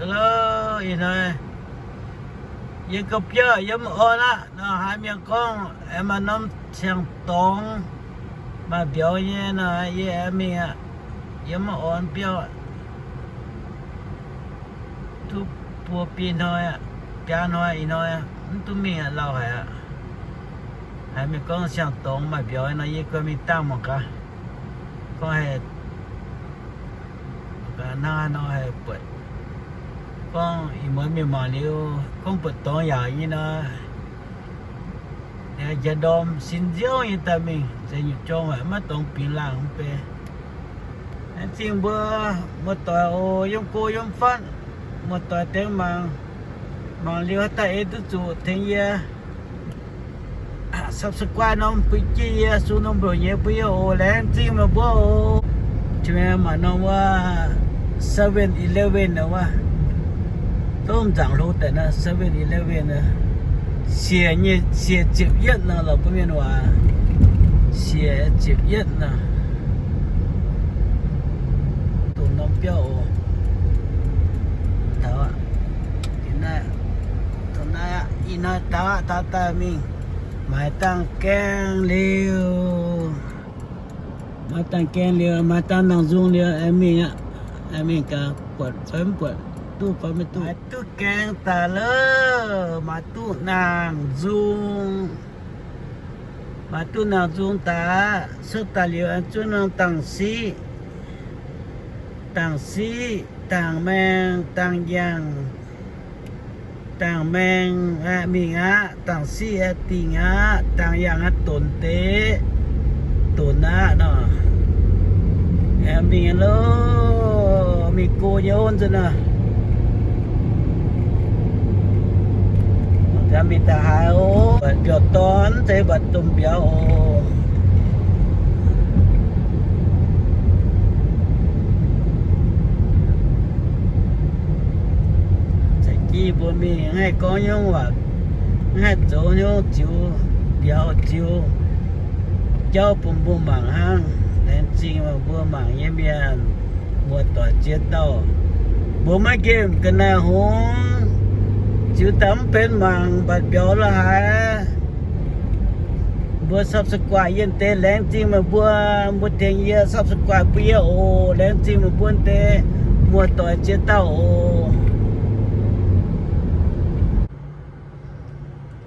Ih hnoi yie ga'biauv yiem orn aqv nor, haiz mienh gorngv aengx maaih norm siang-dorngx maaih mbiauz nyei nor, yie aengx mingh aqv. Yiem orn biauv aqv. Duqv buo biei hnoi aqv, biaa hnoi ih hnoi mv duqv mingh aqv, lauh haic aqv. Haiz mienh gorngv siang-dorngx maaih mbiauz nor, yie ganh mingh dangh mangc gaax. Gorngv haih hnangv haaix nor haih buatc. Gorngv ih muonz mienh mangc liuz gorngv buatc dorngx yaac nyei nor, njiec ndorm sin nziouv nyei daaih mingh, nzengc nyutc jorng haic, maiv dorngx bingx laangh mv bei. Laengz zingh mbuo muoz-doic oc, yiem go yiem fatv, muoz-doic dengh mangc. Mangc liuz haaix dauh ei duqv zuqc tengx yie subscribe norm bun jienv yie, sung norm mbuoqc nyei bun yie oc. Laengz zingh meih mbuo oc. Maaih norm wuov Seven Eleven wuov, dongh nzaangc hlo daaih naaiv Seven Eleven, siec nyei, siec ziepc yietv nor, lorz mbuo mienh waac, siec ziepc yietv nor. Dongh norm biauv oc. Taux aqv. Ih hnoi, ih hnoi taux aqv, taux daaih mingh maaiz dangh gaeng liuz. Maaiz dangh gaeng liuz, maaiz dangh nangh nzung liuz, aengx mingh aqv. Aengx mingh gaax, buatc fai mv buatc, duqv fai maiv duqv. Maaiz duqv gaeng daaih loh, maaiz duqv nangh nzung. Maaiz duqv nangh nzung daaih, cuotv daaih liuz aengx zuov norm dangh siqv, dangh siqv, dangh maeng, dangh yangh, dangh maeng aeqv, mingh aqv. Dangh siqv aeqv, dingh aqv. Dangh yangh aeqv, donx deix, donx aqv nor. Aengx mingh loh, mingh go nyei ov nzunc nor. Mingh daaih haaix ov, mbatc mbiauz dorn, mv zeiz mbatc domh mbiauz oc. Caux jienv mbuo mingh, mv haih gorngv nyungc waac, mv haih zoux nyungc ziux mbiauz ziux jauv bun mbuo mangc hnangv. Laengz zingh meih mbuo mangc nyei mienh muoz-doic ziex dauh. Mbuo maiv nqemh ga'naaiv hngongx, ziux daaih mv benx mangc mbatc mbiauz la'haaix. Mbuo subscribe yie deix, laengz zingh meih mbuo, mbuo tengx yie subscribe bun yie oc. Laengz zingh meih mbuo deix muoz-doic ziex dauh oc.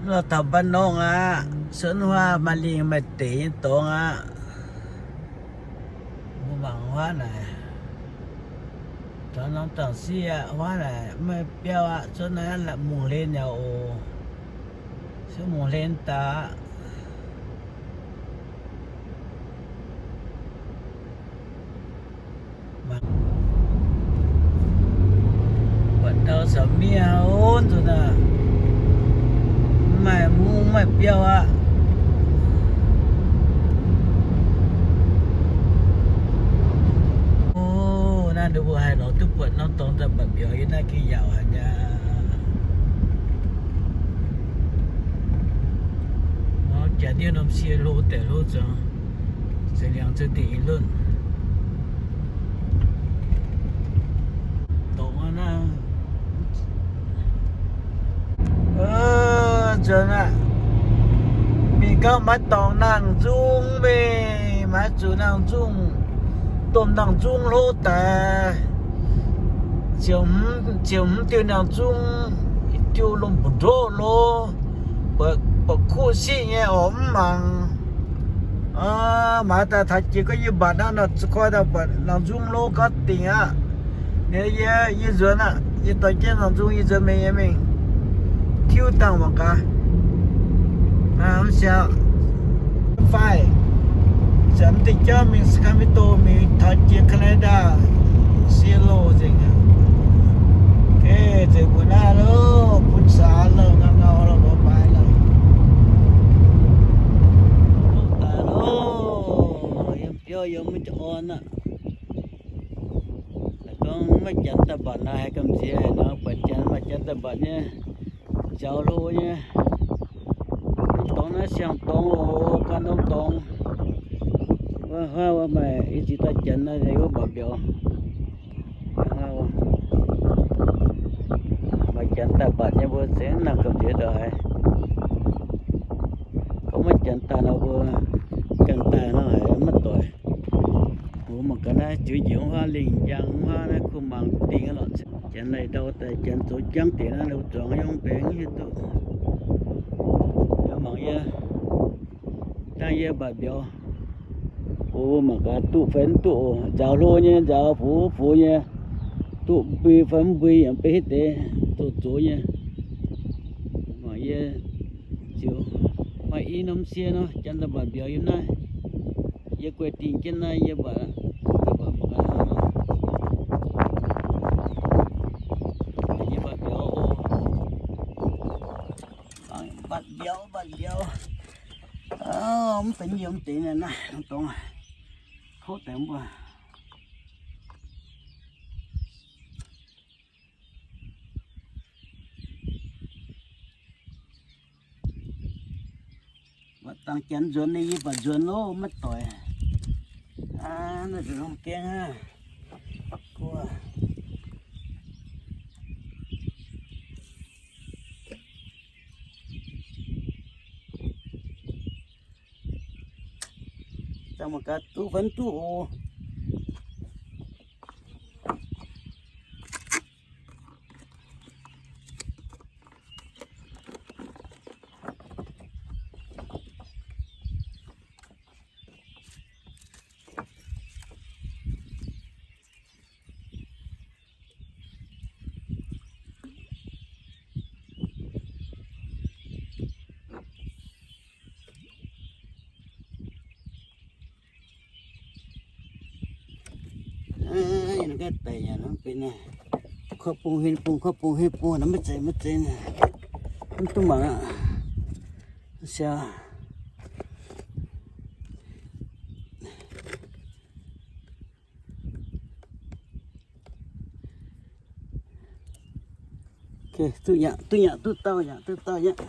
Mv lorz taux Mbaa Norm aqv, cuotv huaav maaih lingh maaih deic nyei dorngx aqv. Mbuo mangc huaav naaic, taux norm dangh siqv aqv, huaav naaic maiv biauv aqv, cuotv naaiv la'mungh hlen yaac oc. Cuotv mungh hlen daaih aqv. Buatc ndau caux miev ov nzunc aac, mv maaih mungv mv maaih biauv aqv. O, naaiv ninh mbuo haih lorz duqv buatc norm dorngx daaih mbatc mbiauz yiem naaiv gengh yaauc haic nyei. Jaax ndiev norm sie hlo deix hlo zoux, za'liangx za'deix i lunv. Dongh naaiv, nzuonx aqv. Mingh gauh maiv dorngx nangh nzung mingh, maiv zuqc nangh nzung, domh nangh nzung hlo daaih. Ziouc hmz, ziouc hmz diuh nangh nzung, diuh lomh mbu'ndongv lo, ba'kuv siqv nyei oc, mv mangc. Maaiz daaih taux jiex gorngv yie mbatc naaiv nor, za'gengh daaih mbatc nangh nzung hlo gauh dingc aqv. Yie, yie nzuonx aqv, yie dorh jienv nangh nzung yie nzuonx mingh nyei mingh tiuv dangh mangc gaax. Mv siaauc, fai, ziouc mv deix jauv mingh Sacramento mingh taux jiex Canada, sie loh nzengc aqv. Geh nzengc mbuo naaiv loh, bun saax loh, ngau ngau loh, mbuo baaix loh. Daaih loh, yiem biauv yiem mv orn aqv. Gorngv maiv janx daaih mbatc naaic haiz gamh nziex haic nor, buatc janx maaih janx daaih mbatc nyei, nziaaux hlo nyei. Norm dorngx naaiv siang-dorngx oc, ganh norm dorngx. Wuov, wuov maaih i ziex dauh janx naaiv wuov mbatc mbiauz. Nyei mbuo se naaiv gomh nziex ndau haiz. Gorngv maiv janx daaih nor, mbuo janx daaih nor haiz maiv doic. Mbuo mangc gaax naaiv ziux njiec wuov huaav lingh njang wuov huaav naaiv kuh mangc dingh lorqc. Janx naaic ndau daaih janx zoux jangv deix naaiv, zuangx yangh mbenc hiuv duqv. Yaac mangc yie, dangh yie mbatc mbiauz. Mbuo mangc gaax duqv fai mv duqv oc. Nzaaux hlo nyei, nzaaux fuv fuv nyei, duqv mbui fai mv mbui yaac mv bei hiuv deix, zoqc zoqc nyei. Mangc yie ziux maaih i norm sie nor, janx daaih mbatc mbiauz yiem naaiv. Yie guai dingh jienv naaiv yie mbatc, mbatc mangc gaax hnangv nor. Yie mbatc mbiauz oc. Mbatc mbiauz, mbatc mbiauz. Mv benx yiem deix naaiv, dongh kouv deix mbuo. Mv dangx janx nzuonx nyei, yie mbatc nzuonx loh, maiv doic. Aa, naaiv nzuonx hungh gengh aqv. Guoqv. Dangh mangc gaax duqv fai mv duqv oc. Aa, yie nor gaav daic yaac nor benx kuv bung huen bung, kuv bung huen bung nor maiv zeiz maiv zeiz, mv duqv mangc aqv. Siou. Duqv yaac, duqv yaac, duqv dauh yaac, duqv dauh yaac.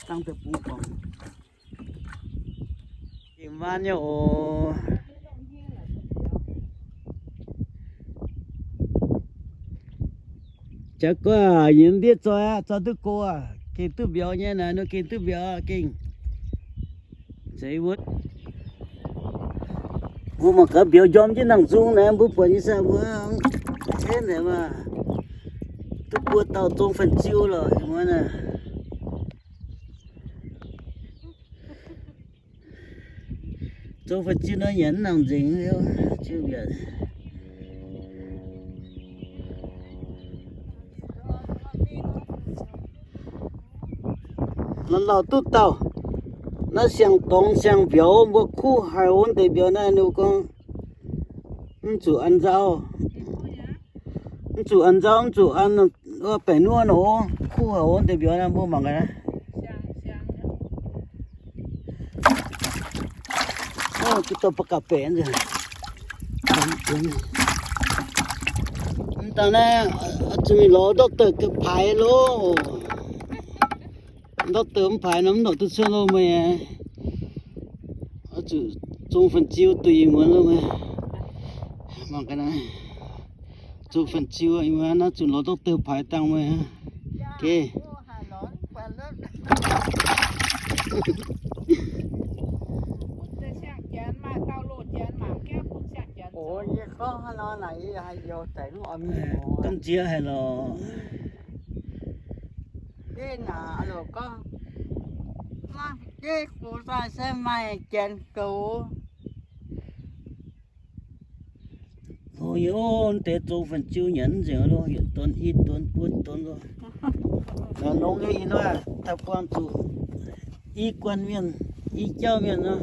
Dangh deix bungx guangc. Ih maan nyei oc. Jaax guaav yiem ndiev zoi aqv, zoi duqv go aqv. Gengh duqv mbiauz nyei naaic, ninh gengh duqv mbiauz aqv, gengh. Zeiz wuov. Mbuo mangc gaax mbiauz njorm jienv nangc nzung naaic, mbuo buatc nyei saah mbuo, aa, naaic maah, duqv buo dauh zong fan-ziu lorqc, muonz naaic. Zong fan-ziu nor nyanc mv nangc nzengc, ziu mbiauz. La'lauh duqv dauh. Naaiv siang-dorngx siang-mbiauz mbuo kuv haic oc, deix mbiauz naaiv ninh gorngv mv zuqc an nzauv. Mv zuqc an nzauv, mv zuqc an, baengc nuov nor, kuv haic oc, deix mbiauz naaiv mbuo mangc gaax. Duqv dauh ba'gauh baeqc nzengc. Mv dangh naaiv zuqc mingh lorz doctor ga'paaix loh. Doctor mv paaix nor mv nongc duqv cuotv loh meih. Oix zuqc zong fan-ziu duqv ih muonz loh meih. Mangc gaax naaiv. Zong fan-ziu ih muonz naaiv zuqc lorz doctor paaix dangh meih. Geh. Domh nziex haic lorqc. Hlo nyei, deix zong fan-ziu nyanc nzengc loh, yietc donx i donx buo donx loh. Nongx nyei ih hnoi daaih buangh zuqc i guanh mienh, i jauv mienh nor.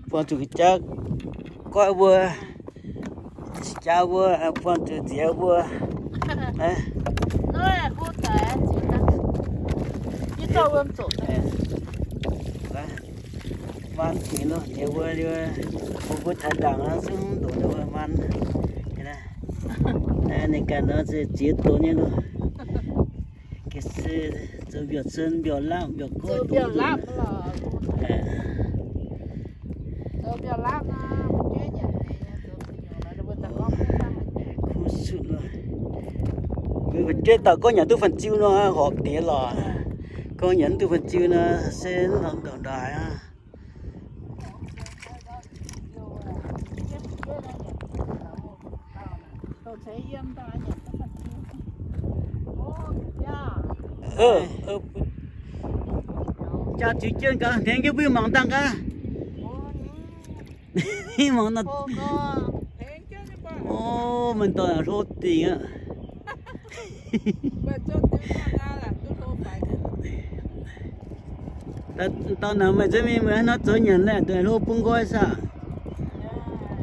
Buangh zuqc jaav goiv mbuo, jaav mbuo, buangh zuqc nziex mbuo. Maan fingx loh, nziex mbuo, mbuo taux ndaangc nor zungv ndongc wuov maan. Ninh ganh nor se ziex donx nyei loh. Se zoux mbiauz-sen, mbiauz-lapv, mbiauz-goiv, mbiauz-lapv. Kuv sutv loh. Mbuo jeiv dauh gorngv nyanc duqv fanh ziu nor, horpc diex lorqc. Gorngv nyanc mv duqv fanh ziu nor, se ndongc ndaaix aqv. Jaa ziux jienv gaax, hnengx jienv mbuo mangc dangh gaax. Mangc nor. O, mienh dorh hlo dingc aqv. Dauh naaic meih nziex mingh meih hnangv nor zoux nyanc laeh, nduqc hlo bung nqoi saah?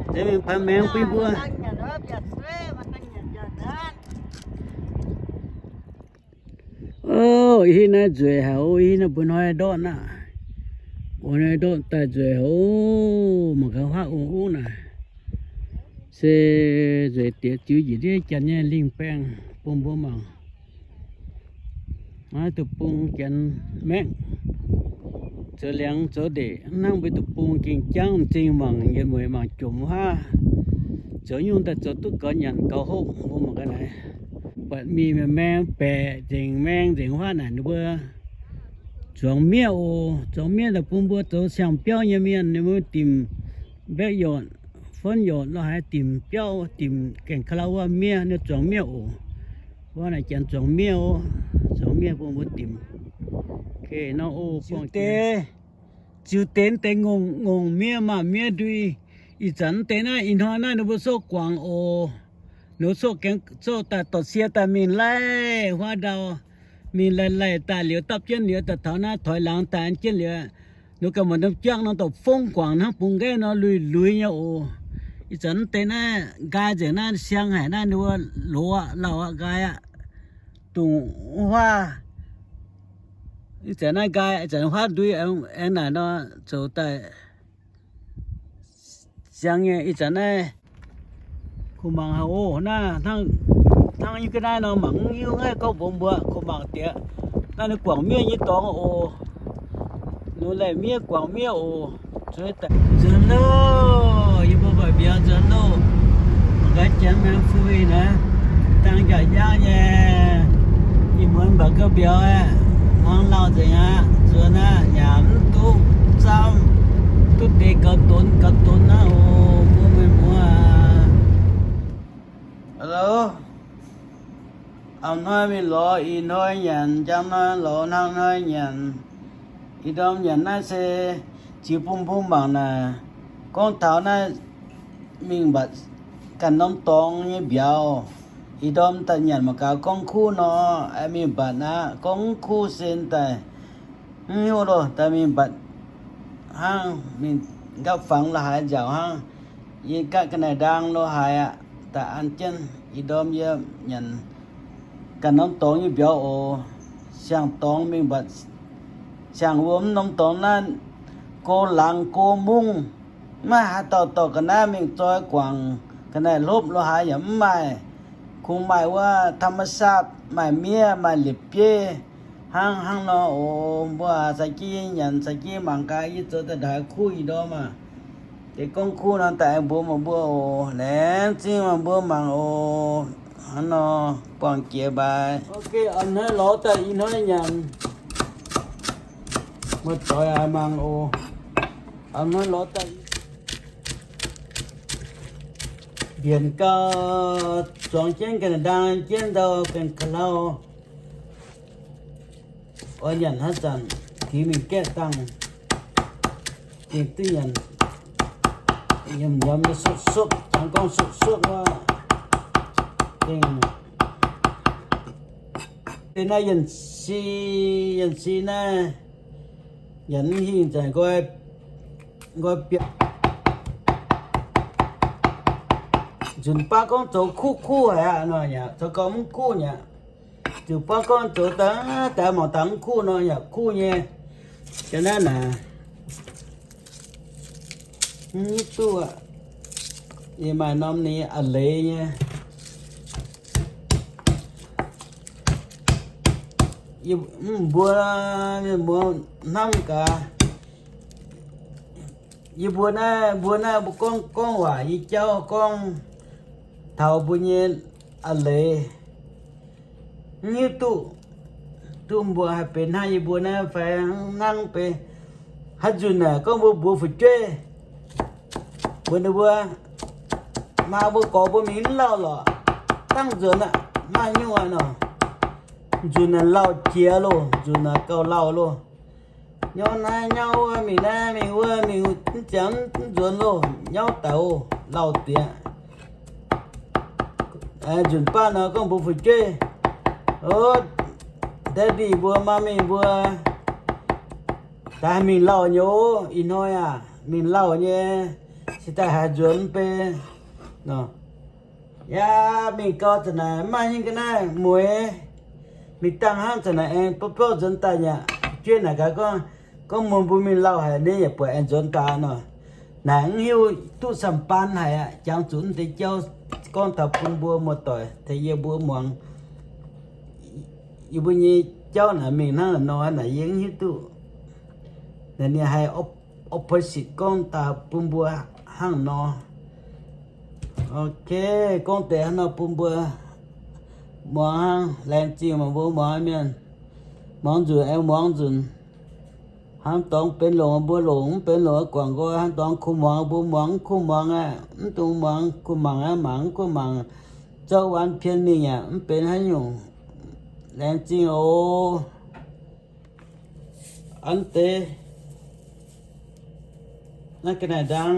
Nziex mingh paaiv maengx bun mbuo. O, ih hitv naaiv nzueic haic oc. Ih hitv naaiv mbuo hnoi ndortv naaiv, mbuo hnoi ndortv daaih nzueic haic oc. Mangc gaax huaav ong ong naaic, se nzueic diex ziux njiec ndiev janx nyei lingh baengh bun mbuo mangc. Naaiv duqv bung janx maengv, zoux liangx zoux ndeic, hnangv mbuo duqv bung gengh jangv m'zing mangc yietc mueiz mangc jomc huaav. Zoux nyungc daaih zoux duqv gaux nyanc gaux hopv, mbuo mangc ga'naaiv. Buatc mingh maeng baeqc nzengc, maeng nzengc huaav naaic ninh mbuo zuangx miev oc. Zuangx miev daaih bun mbuo zoux siang-biauv nyei mienh, ninh mbuo dimc mbaeqv yortc, fun yortc lo haaix dimc biauv, dimc gaengh ka'lauv wuov miev, ninh zuangx miev oc. Wuov naaic janx zuangx miev oc. Zuangx miev bun mbuo dimc. Ziux deix, ziux deix deix ngongh ngongh miev maah, miev ndui. Ih zanc deix naaiv ih hnoi naaiv ninh mbuo sorqv guangc oc. Ninh sorqv gaengh sorqv daaih dorh sie daaih mingh laih huaav ndau. Mingh laih laih daaih liuz dapv jienv liuz daaih taux naaiv toix laangz daaih an jienv liuz, ninh ganh maaih norm jangv nor dorh fongv guangc hnangv bungx nqaeqv nor luiz luiz nyei oc. Ih zanc deix naaiv nqaai nzengc naaiv siang haic naaiv ninh mbuo loz aqv, lauh aqv, nqaai aqv, dungz huaav. Ih zanc naaiv nqaai, ih zanc huaav ndui aengx naaic nor zoux daaih siang nyei. Ih zanc naaiv kuh mangc haic oc. Naaiv hnangv yie ga'naaiv nor mangc mv hiuv, gorngv mbuox mbuo kuh mangc diex. Naaiv ninh guangc miev nyei dorngx oc. Ninh laih miev guangc miev oc. Nzuonx loh, yie mbuo mbu'ziex mbiauz nzuonx loh. Mangc gaax janx maengx fui naaiv, dangh njaaux yaauv nyei. Ih muonz mbu'ziex mbiauz aeqv, hmuangx lauh nzengc aqv. Nzuonx aqv, nyanc mv duqv camv, duqv deix gaux donx gaux donx aqv oc, mbuo mueiz muoz aac. Hello. A'hnoi mingh lorz ih hnoi nyanc, njang hnoi lorz hnangv hnoi nyanc. Ih ndorm nyanc naaiv se ziux bun mbuo mangc naaic. Gorngv taux naaiv mingh mbatc ganh norm dorngx nyei mbiauz. Ih ndorm daaih nyanc mangc gaax gorngv kuv nor, mingh mbatc aqv. Gorngv mv kuv se daaih mv hiuv loh, daaih mingh mbatc hnangv, mingh nqaapv fangx lo haaix nziaauc hnangv. Yie gaatv ga'naaiv ndaang lo haaix aqv, daaih an jienv. Ih ndorm yie nyanc ganh norm dorngx nyei mbiauz oc. Siang-dorngx mingh mbatc siang-wuom norm dorngx naaiv, go laangz go mungv, maiv maaih haaix dauh dorh ga'naaiv mingh zoi guangc ga'naaiv hlopv lo haaix yaac mv maaih. Kungx maaih wuov ธรรมชาติ, maaih miev, maaih liepc bieiv hnangv hnangv nor oc. Mbuo aac, caux jienv nyanc, caux jienv mangc gaax yie zoux daaih ndaaix kuv ih ndorm maah. Deix gorngv kuv nor daaih aengx mbuox meih mbuo oc. Laengz zingh meih mbuo mangc oc. Hnangv nor, buangh jiex mbaai. Ok, a'hnoi lorz daaih ih hnoi nyanc. Muoz-doic aac, mangc oc. A'hnoi lorz daaih mbienc gau, zuangx jienv ganh ndaang jienv ndau ganh ka'lauh. Oix nyanc haaix zanc, tingx mingh gaeqv dangh, gengh duqv nyanc. Nyiemc nyiemc nyei sopv-sopv, tangx gorngv sopv-sopv wuov. Gengh, naaiv yienh si, yienh si naaiv, nyanc mv hingh zanc nqoi, nqoi biauv. Nzunc baav gorngv zoux kuv kuv haic aqv nor yaac zoux gau mv kuv nyei aqv. Nzunc baav gorngv zoux daaih, daaih mangc daaih mv kuv nor yaac kuv nyei. Ga'naaiv naaic, mv duqv aqv. Yie maaih norm ninh a'leiz nyei. Yie, mv, mbuo mienh muoz hnamv gaax. Yie mbuo naaiv, mbuo naaiv mbuo gorngv, gorngv waac nyei jauv gorngv taux mbuo nyei a'leiz, mv hiuv duqv, duqv mbuo haih benx hnangv yie mbuo naaiv fai hnangv benx haaix nzunc naaic gorngv mbuo mbuox fu'jueiv mbuox ninh mbuo, maa mbuo gorx mbuo mingh mv lauh lorqc, dangv nzuonx aqv, maaih nyungc aqv nor. Nzunc naaic lauh jiex loh, nzunc naaic gauh lauh loh. Nyauv naaiv nyauv wuov, mingh naaiv mingh wuov, mingh mv ziangx mv nzuonx loh, nyauv daic oc, lauh diex. Nzunc baav nor gorngv mbuox fu'jueiv, o, daddy mbuo, mummy mbuo, daaih mingh lauh nyei oc. Ih hnoi aac, mingh lauh nyei, se daaih haaix nzuonx mv bei nor. Yaac mingh gau zanc naaic mv maaih nyungc ga'naaiv mueiz, mingh dangh hnangv zanc naaic aengx bouv bouv nzuonx daaih nyei aqv. Fu'jueiv naaic gaax gorngv, gorngv muonh mbuo mingh lauh haic, ninh yaac buatc aengx nzuonx daaih nor. Naaic mv hiuv duqv สามพัน haic aqv. Jangx zuqc mv deix jauv gorngv taux bun mbuo muoz-doic tengx yie mbuo muangx. Yie mbuo nyei jauv naaic mingh hnangv naaic nor naaic yie mv hiuv duqv. Naaic ninh haih opposite gorngv daaih bun mbuo hnangv nor. Ok, gorngv deix hnangv nor bun mbuo muangx hnangv. Laengz zingh meih mbuo muangx mienh. Muangx nzunc aengx muangx nzunc. Hnangv dorngx benx longc mbuo longc, mv benx longc guangc nqoi. Hnangv dorngx kuh muangx mbuo muangx, mv kuh muangx aqv, mv dungx muangx. Kuh mangc aqv, mangc, mv kuh mangc, zouv วันเพ็ญ mingh yaac mv benx haaix nyungc. Laengz zingh oc. An deix, naaiv ga'naaiv ndaang,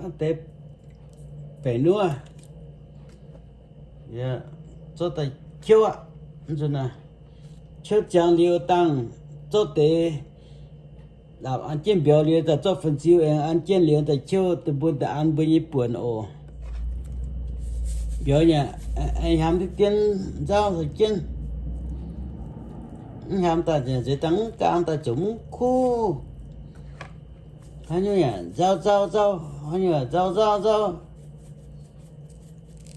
an deix, baeqc nuov, zorqv daaih qouv aqv. Mv nzunc naaiv, qouv ziangx liuz dangh, zorqv deix, an jienv mbiauz liuz daaih zorqv fun-ziu aengx an jienv liuz daaih qouv deix mbuo daaih an mbuo nyei buonc oc. Mbiauz nyei, hnyamx diqv dien nzauv jienv. Mv hnyamx daaih nzeix dangh mv gaang daaih ziouc mv kuv. Haaix nyungc yaac nzauv nzauv nzauv, haaix nyungc yaac nzauv nzauv nzauv.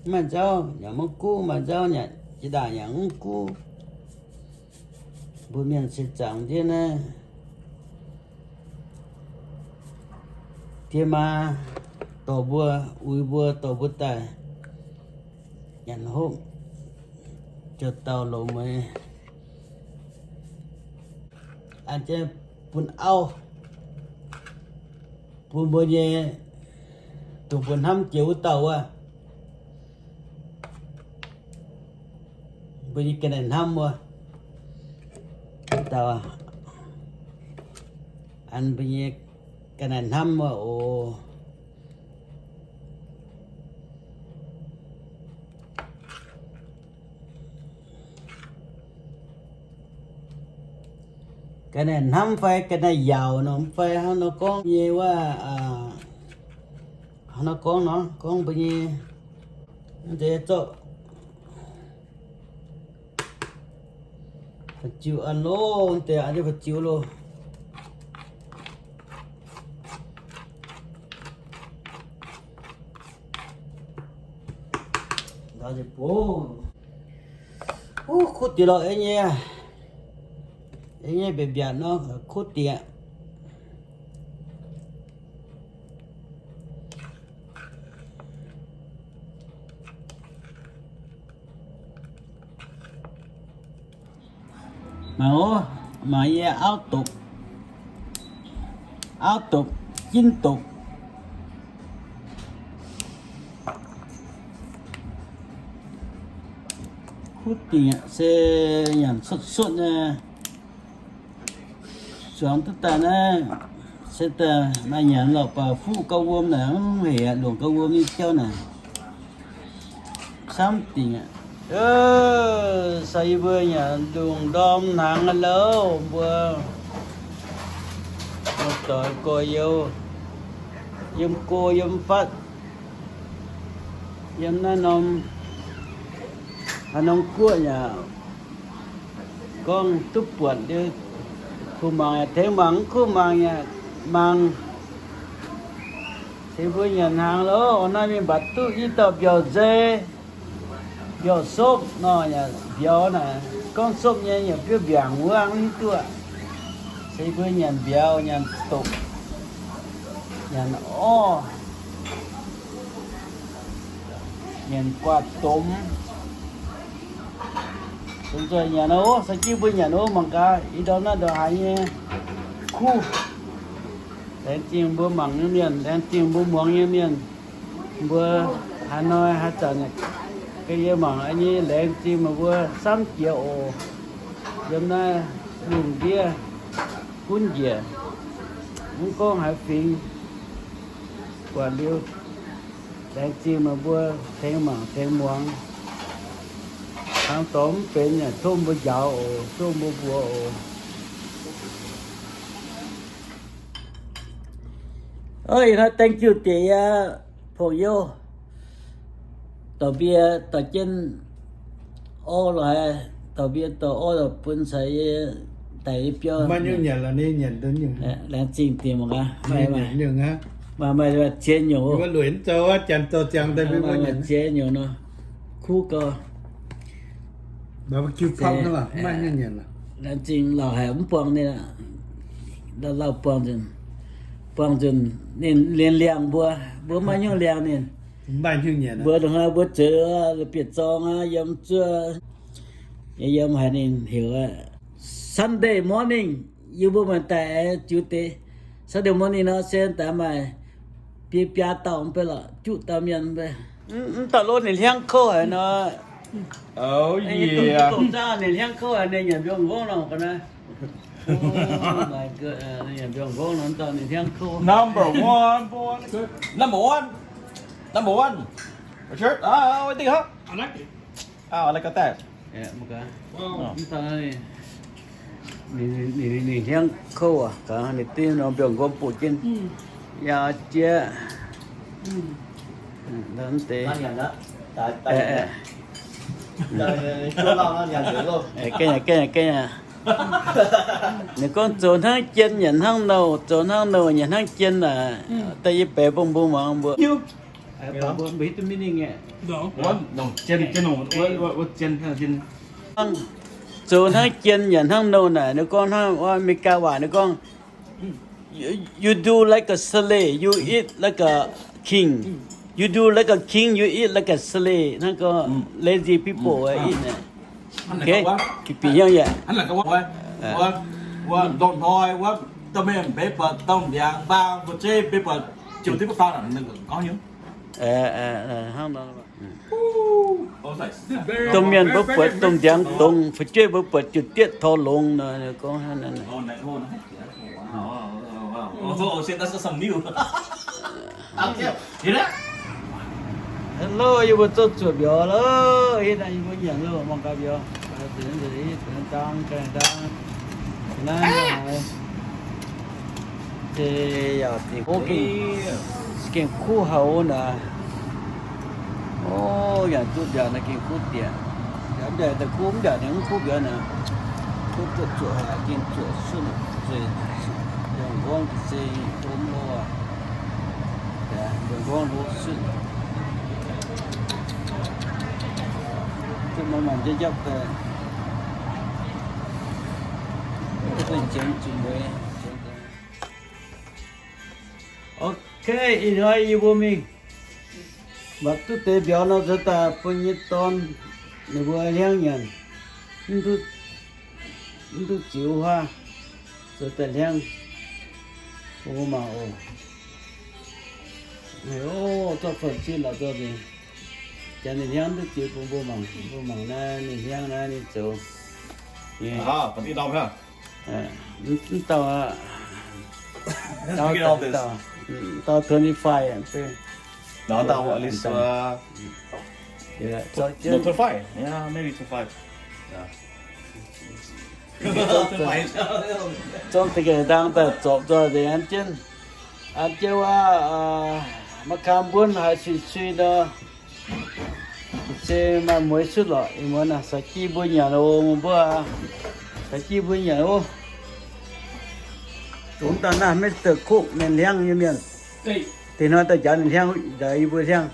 Maaih nzauv yaac mv guv, maaih nzauv yaac jiex ndaangc yaac mv guv. Mbuo mienh se zaangc ndiev naaiv, diex maa dorh mbuo, uix mbuo, dorh mbuo daaih nyanc hopv, jauv-dauh longx mueiz, an jienv bun auv, bun mbuo nyei, dongh mbuo hnamv jiex wuov dauh wuov, mbuo nyei ga'naaiv hnamv wuov, dauh, an mbuo nyei ga'naaiv hnamv wuov oc. Ga'naaiv hnamv fai ga'naaiv yaauc nor, mv fai hnangv nor gorngv nyei wuov, hnangv nor gorngv nor, gorngv mbuo nyei, mv deix zorqv fu'juv an loh, mv deix an jienv fu'juv loh. Kuv diex lorqc, ei nyei, ei nyei mbiaatc mbiaatc nor, kuv diex. Mangc oc, mangc yie auv dopc, auv dopc, jinv dopc. Kuv diex se nyanc sutv sutv nyei. Zuangx duqv daaih naaiv, se daaih maaih nyanc lorqc, baac fuqv gauh wuom naaic, mv hec aqv, longc gauh wuom nyei jauv naaic. Samv dingc aqv. Sai yie mbuo nyanc ndongc ndorm hnaangx aqv louh mbuo. Muoz-doic gorx-youz, yiem go yiem fatv, yiem naaiv norm, haaix norm guoqv yaac gorngv duqv buatc liuz, kuh mangc yaac tengx mangc, mv kuh mangc yaac mangc. Se mbuo nyanc hnaangx loh, naaiv mingh mbatc duqv i dauh mbiauz-nzei. Mbiauz-sopv nor yaac mbiauz naaic, gorngv sopv nyei yaac biouv mbiaangc wuov hnangv hiuv duqv. Se mbuo nyanc mbiauz, nyanc dopc, nyanc orv, nyanc guaax domx. Domh nzoih nyanc ov, se jienv mbuo nyanc ov mangc gaax, ih ndorm naaiv ndongc haaix nyei kuv. Laengz zingh mbuo mangc nyei mienh, laengz zingh mbuo muangx nyei mienh. Mbuo haaix hnoi haaix zanc ga'yie mangc nyei, laengz zingh meih mbuo samv jiex oc. Yiem naaiv lungh ndiev gunv njiec, mv gorngv haaix fingx, buatc liuz laengz zingh meih mbuo tengx mangc tengx muangx. Hnaangx dorngx mv benx yaac tov mbuo njaaux oc, tov mbuo mbuox oc. Ih hnoi thank you diex yie, pong youh, dorh mbie dorh jienv orv lorz haiz, dorh mbie dorh orv lorz bun caux yie daic yie biauv. Laengz zingh diex mangc gaax. Maaih, maaih ziex nyungc, ziex nyungc nor. Kuv gau. Laengz zingh lauh haic mv buangh ninh, lauh lauh buangh nzunc, buangh nzunc ninh liangx mbuo, mbuo maiv nyungc liangx ninh. Mbuo ndongc hnoi mbuo zoux bieqc zorng aqv, yiem zuov, yiem haaix ninh heuc aqv. Sunday morning, yie mbuo maaih daaih ziux deix. Sunday morning nor se daaih maaih biaa biaa dauh mv bei lorqc, juqv dauh mienh mv bei. Mv dauh lov ninh hliangv kouv haic nor. Ninh hliangv kouv haic, ninh nyanc mbiorngz nqorngv nor ga'naaiv. Ninh nyanc mbiorngz nqorngv nor, mv dauh ninh hliangv kouv. Number one, boy. Number one. Number one. Richard, ah, what do you have? I like it. Ah, I like that. Ninh hliangv kouv aqv, gaax ninh duqv norm mbiorngz nqorngv butv jienv. Yaac jiex. Gengh, gengh, gengh. Ninh gorngv zoux hnangv jien nyanc hnangv nouh, zoux hnangv nouh nyanc hnangv jien aqv. Daaih yie beic bun mbuo muangx mbuo. Zoux hnangv jien nyanc hnangv nouh naaic, ninh gorngv hnangv America waac ninh gorngv, you, you do like a slave, you eat like a king. You do like a king, you eat like a slave. Hnangv gorngv lazy people eat naaic. Okay, bieqc hnyouv yaac. Wuov ndongc hnoi wuov, domh mienh mbeix buatc domh ndiangx mbaang fu'jueiv, mbeix buatc ziouc diqv baav faang, ninh gorngv hnyouv. Hnangv nor. Domh mienh mbuo buatc domh ndiangx dongz, fu'jueiv mbuo buatc ziouc diqv tor longx nor, gorngv hnangv naaic. Hello, yie mbuo zouv zuoqc mbiauz loh, hitv naaiv yie mbuo nyanc loh, mangc gaax mbiauz. Naaiv se yaac dingc kuv, gengh kuv haic naaic. O, yaac duqv mbiauz naaiv gengh kuv diex. Mbiauz daaih kuv, mv mbiauz ninh mv kuv mbiauz naaic. Kuv zuqc zuoqc haic, gengh zuoqc sunh zueiz, yaac nqorngv se gomv loh. Mbiauz nqorngv hlo sunh. Duqv mangc mangc njapv njapv daaih. Duqv njiec zuqc mueiz. Ok, ih hnoi yie mbuo mingh mbatc duqv deix mbiauz nor, zoux daaih bun nyei dorn ninh mbuo hliangv nyanc. Mv duqv, mv duqv ziux huaav, zoux daaih hliangv bun mbuo mangc oc. Zorqv fun-sieqv lorz zorqv nzengc. Janx ninh hliangv mv duqv ziux bun mbuo mangc, mbuo mangc naaiv ninh hliangv naaiv ninh zoux. Mv dauh, dauh twenty-five. No, twenty-five. Yeah, maybe twenty-five. Zorqv deix ndaang daaih zorpc nzoih nzengc an jienv, an jienv wuov, maiv kaam mbuonv haiz suiv-suiv nor, se maaih mueiz sutv lorqc. Ih muonz naaic saax jiv mbuo nyanc oc, mbuo, saax jiv mbuo nyanc oc. Dongh dauh naaiv Mister Cook ninh hliangv nyei mienh. Deix hnoi daaih njaaux ninh hliangv, njaaux yie mbuo hliangv.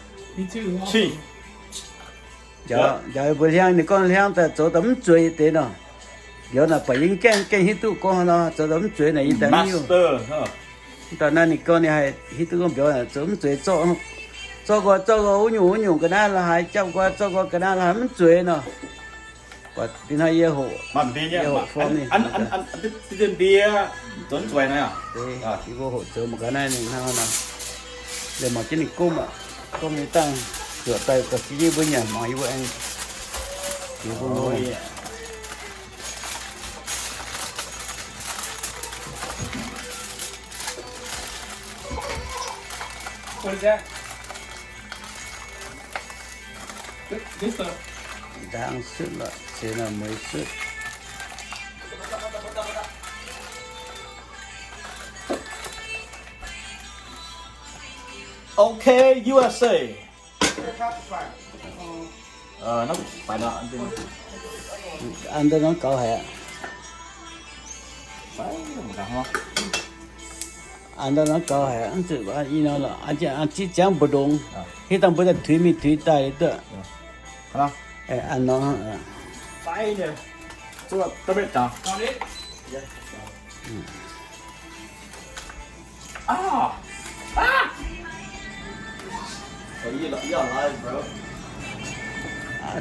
Njaaux mbuo hliangv, ninh gorngv hliangv daaih zoux daaih mv zueiz deix nor. Mbiauz naaic baac yie mv gaengh, gaengh hiuv duqv gorngv nor, zoux daaih mv zueiz naaic yie daaih mv hiuv. Mv daaih naaiv ninh gorngv ninh haih hiuv duqv gorngv mbiauz naaic zoux mv zueiz, zorqv, zorqv nqoi, zorqv nqoi wuov nyungc wuov nyungc ga'naaiv la'haaix, japv nqoi zorqv nqoi ga'naaiv la'haaix mv zueiz nor. Buatc dinh hnangv yie hoqc, yie hoqc form ninh. Yie mbuo hoqc zoux mangc gaax naaiv ninh hnangv nor. Liemh mangc jienv ninh gomv aqv, gomv ninh dangh zuoqc daaih ga'sie jienv mbuo nyanc mangc yie mbuo aengx jiex bun mbuo. Ndaang sutv lorqc, ceix nor mueiz sutv. Okay, U S A. Ăn ndau norm gaux haic. Ăn ndau norm gaux haic, mv zuqc i norm lorqc, ziqv ziangv mbu'ndongx, hiuv dangh mbuo daaih tuix mingh tuix daaih duqv. Ăn norm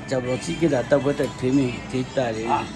Jauv-longx zipv jienv daaih, dangh mbuo daaih tuix mingh tuix daaih liuz.